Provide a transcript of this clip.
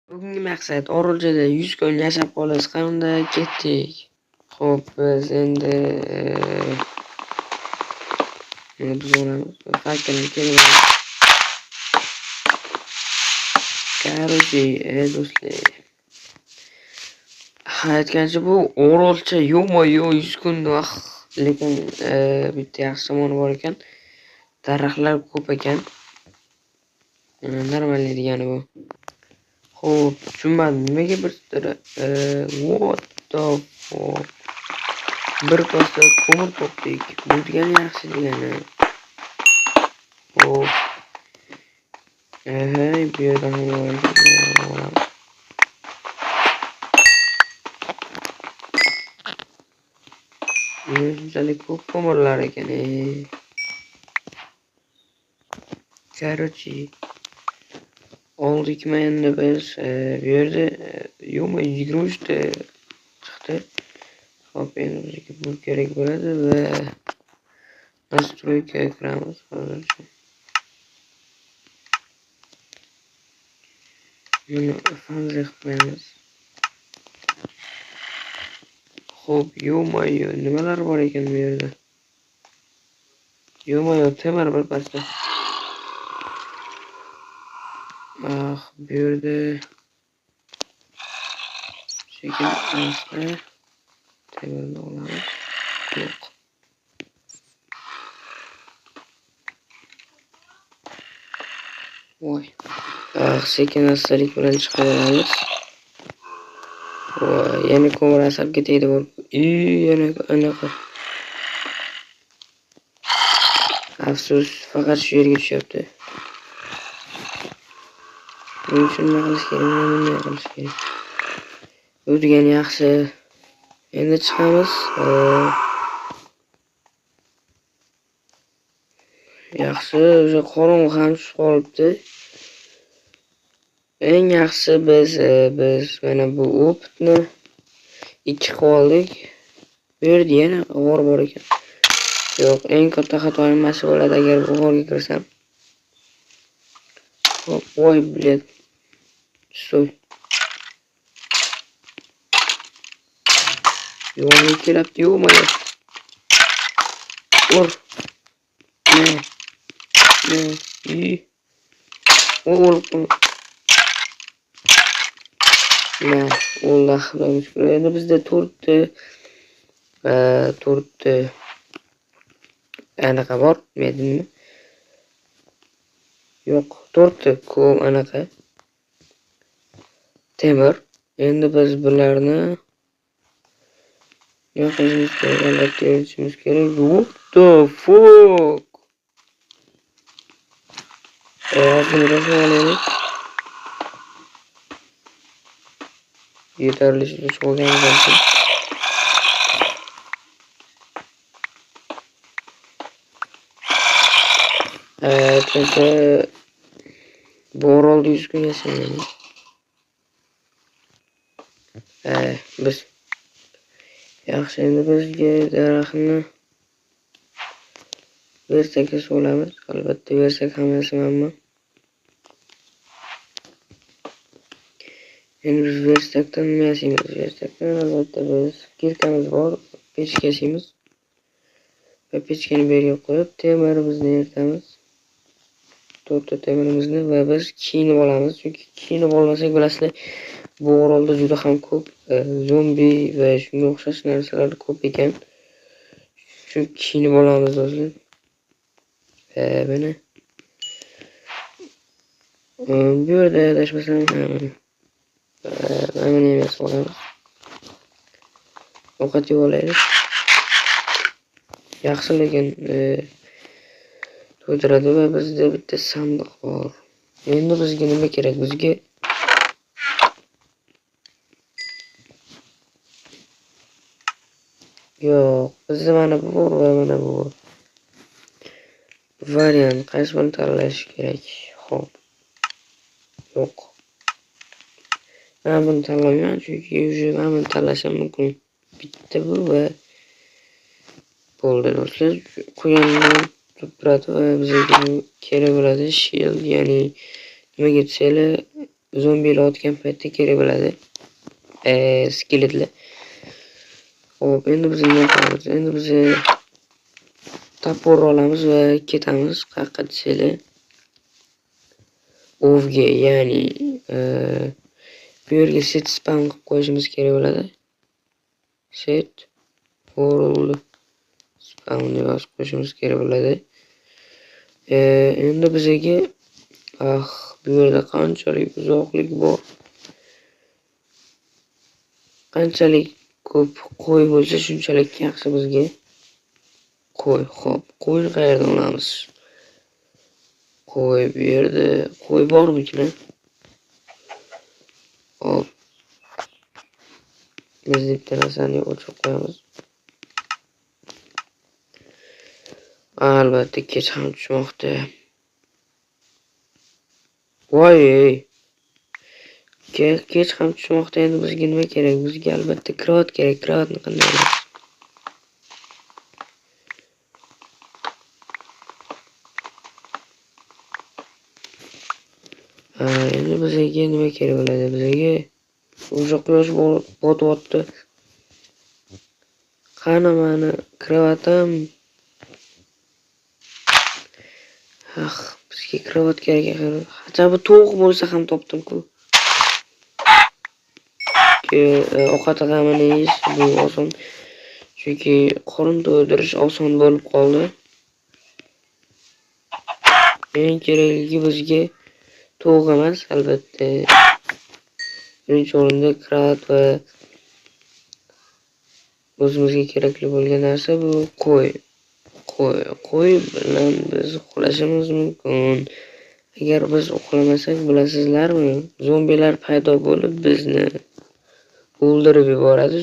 Bugungi maqsad Orolchada 100 kun yashab qolish. Qanday ketdik? Xo'p, biz endi buni buzib Fakelni kelib. Короче, do'stlar. Ha, aytgancha bu Orolcha yo'qmi-yo'q 100 kun vaqt, lekin bitta yaxshi tomoni bor ekan. Daraxtlar ko'p ekan. Normalniy degani bu. Xo'p, tushunmadim. Nimaga bir what the fuck? Bir kosa ko'mir topdik. Bu degani yaxshi degani. Xo'p. Bu yerda ham bor ekan. Nima shunchalik ko'p ko'mirlar ekan, Короче, oldikmi endi biz bu yerda yo'qmi 23 ta chiqdi. Xo'p, endi bizga bu kerak bo'ladi va настройка kiramiz hozircha. Buni fanzi qilib qo'yamiz. Xo'p, yo'q-yu, nimalar bor ekan bu yerda? Yo'q-yu, temir bir parcha. Ah, bu yerda sekin asta temirni olamiz. Yo'q. Voy. Ah, sekin astalik bilan chiqaveramiz. Voy, yana ko'mir asab ketaydi bu. Yana anaqa. Afsus, faqat shu yerga tushyapti. Buning uchun nima qilish kerak? Nima qilish kerak? Bu degani yaxshi. Endi chiqamiz. Yaxshi, o'sha qorong'i ham tushib qolibdi. Eng yaxshi biz mana bu opitni 2 qilib oldik. Bu yerda yana g'or bor ekan. Yo'q, eng katta xatoyim mana shu bo'ladi agar bu g'orga kirsam. Hop, voy, блядь. Стой. Yo'q, kelyapti, yo'q, Ur. Ne? Ne? I. O'lib Ne? Alloh Xudoga shukr. Endi bizda to'rtta anaqa bor, nima dedimmi? Yo'q, to'rtta ko'm anaqa temir. Endi biz bularni nima qilishimiz kerak? Albatta eritishimiz kerak. What the fuck? Ozgina rasm olaylik. Yetarlicha tushib olganimizdan keyin. Aytgancha bu orolda 100 kun yashayman. Biz yaxshi, endi bizga daraxtni versak olamiz. Albatta versak ham yasamanman. Endi biz versakdan nima yasaymiz? Versakdan albatta biz kirkamiz bor, pechka yasaymiz. Va pechkani bu yerga qo'yib, temirimizni eritamiz. To'rtta temirimizni va biz kiyinib olamiz. Chunki kiyinib olmasak, bilasizlar, bu orolda juda ham ko'p zombi va shunga o'xshash narsalar ko'p ekan. Chunki kiyinib olamiz do'stlar. Mana bu yerda adashmasam, mana buni ham yasab olamiz. Ovqat yeb olaylik. Yaxshi, lekin to'ydiradi va bizda bitta sandiq bor. Endi bizga nima kerak? Bizga yo'q, bizda mana bu bor va mana bu bor. Variant qaysi birini tanlash kerak? Xo'p. Yo'q. Men buni tanlamayman, chunki уже men buni tanlashim mumkin. Bitta bu va bo'ldi do'stlar. Qo'ygandan turib turadi va bizga bu kerak bo'ladi. Shield, ya'ni nimaga desanglar, Zombilar otgan paytda kerak bo'ladi. Skeletlar. Xo'p, endi biz nima qilamiz? Endi biz topor olamiz va ketamiz. Qayerqa desanglar, ovga, ya'ni bu yerga set spam qilib qo'yishimiz kerak bo'ladi. Set world spawn deb yozib qo'yishimiz kerak bo'ladi. Endi bizga bu yerda qanchalik uzoqlik bor. Qanchalik ko'p qo'y bo'lsa, shunchalik yaxshi bizga. Qo'y, xo'p, qo'yni qayerdan olamiz? Qo'y bu yerda, qo'y bormikin? Xo'p. Biz bitta narsani o'chirib qo'yamiz. Albatta kech ham tushmoqda. Voy! Kech ham tushmoqda. Endi bizga nima kerak? Bizga albatta krovat kerak. Krovatni qanday olamiz? Endi bizga nima kerak bo'ladi? Bizga o'sha quyosh botyapti. Qani mani krovatim? Ah, bizga krovat kerak axir. Hacha bu tovuq bo'lsa ham topdim-ku. Ovqat g'amini yeyish bu oson. Chunki qorin to'ydirish oson bo'lib qoldi. Eng kerakligi bizga tovuq emas, albatta. Birinchi o'rinda krovat va o'zimizga kerakli bo'lgan narsa bu qo'y. Qo'y bilan biz uxlashimiz mumkin. Agar biz uxlamasak, bilasizlarmi, zombilar paydo bo'lib bizni o'ldirib yuboradi.